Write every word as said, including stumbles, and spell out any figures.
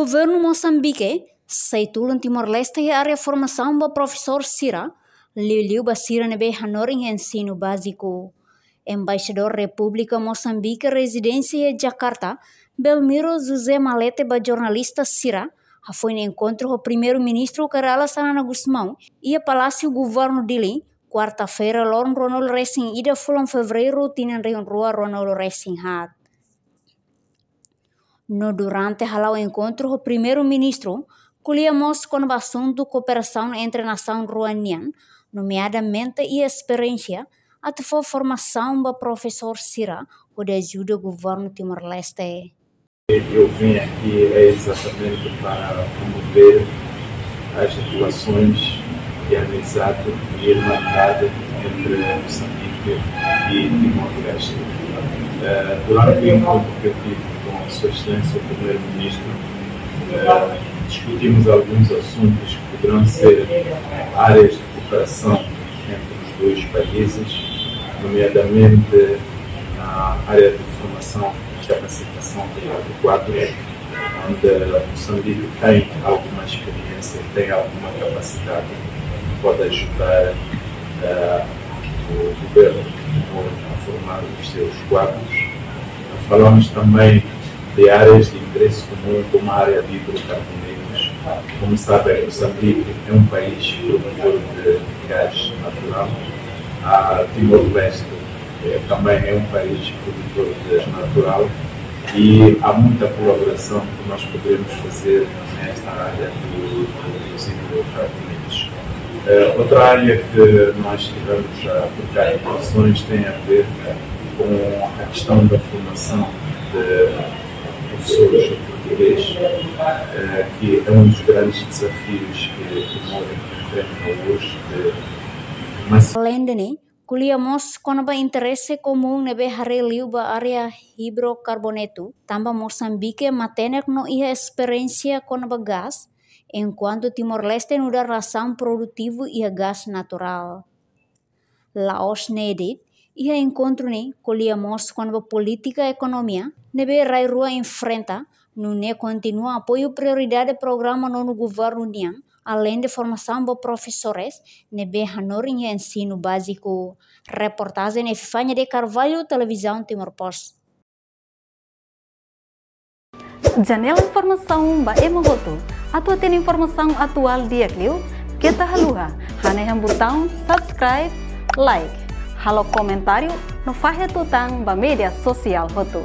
Governu Mosambike sei tulun Timor-Leste iha área formasaun ba profesór sira, liuliu ba sira ne'ebé hanorin ensinu báziku. Embaixadór Repúblika Mosambike rezidente iha Jakarta, Belmiro José Malete, ba jornalista sira, hafoin enkontru ho Primeiru-Ministru Kay Rala Xanana Gusmão iha Palásiu Governu Dili, kuarta-feira, loron ruanulu resin ida fulan Fevereiru, tinan rihun rua ruanulu resin haat. No durante hala'o enkontru ho Primeiru-Ministru, ko'alia mós kona-ba asuntu kooperasaun entre nasaun rua nian, nomeadamente iha esperiénsia atu fó formasaun ba profesór sira hodi ajuda governu Timor-Leste. Eu vim aqui é exatamente para promover as relações de amizade e irmandade entre Moçambique e Timor-Leste. Eh, durante o encontro que eu tive com Sua Excelência o Primeiro-Ministro, eh, discutimos alguns assuntos que poderão ser áreas de cooperação entre os dois países, nomeadamente na área de formação e capacitação de quadros, onde Moçambique tem alguma experiência, tem alguma capacidade, pode ajudar, eh, o governo a formar os seus quadros. Falamos também de áreas de interesse comum, como a área de hidrocarbonetos. Como sabem, Moçambique é um país produtor de gás natural. A Timor-Leste, eh, também é um país produtor de gás natural e há muita colaboração que nós podemos fazer nesta área do, dos hidrocarbonetos. Eh, outra área que nós tivemos a trocar informações tem a ver com a questão da formação de professores de português, eh, que é um dos grandes desafios que Timor enfrenta hoje, de uma... Além de ne'e, ko'alia mós kona-ba interese komún ne'ebé haree liu ba área hidrokarbonetu, tanba Mosambike matenek no iha esperiénsia kona-ba gás, enkuantu Timor-Leste nu'udar nasaun produtivu iha gás naturál. La'ós ne'e de'it, iha enkontru ne'e ko'alia mós kona-ba polítika ekonomia ne'ebé rai rua enfrenta, nune'e kontinua apoiu prioridade programa nonu governu nian, além de formasaun ba profesores ne'ebé hanorin iha ensinu báziku. Reportajen Epifania de Carvalho, Televizaun Timor Post. Janela informasaun ba ema hotu. Atu hatene informasaun atuál di'ak liu, keta haluha hanehan butaun subscribe, like, halo komentáriu no fahe tutan ba média sosiál hotu.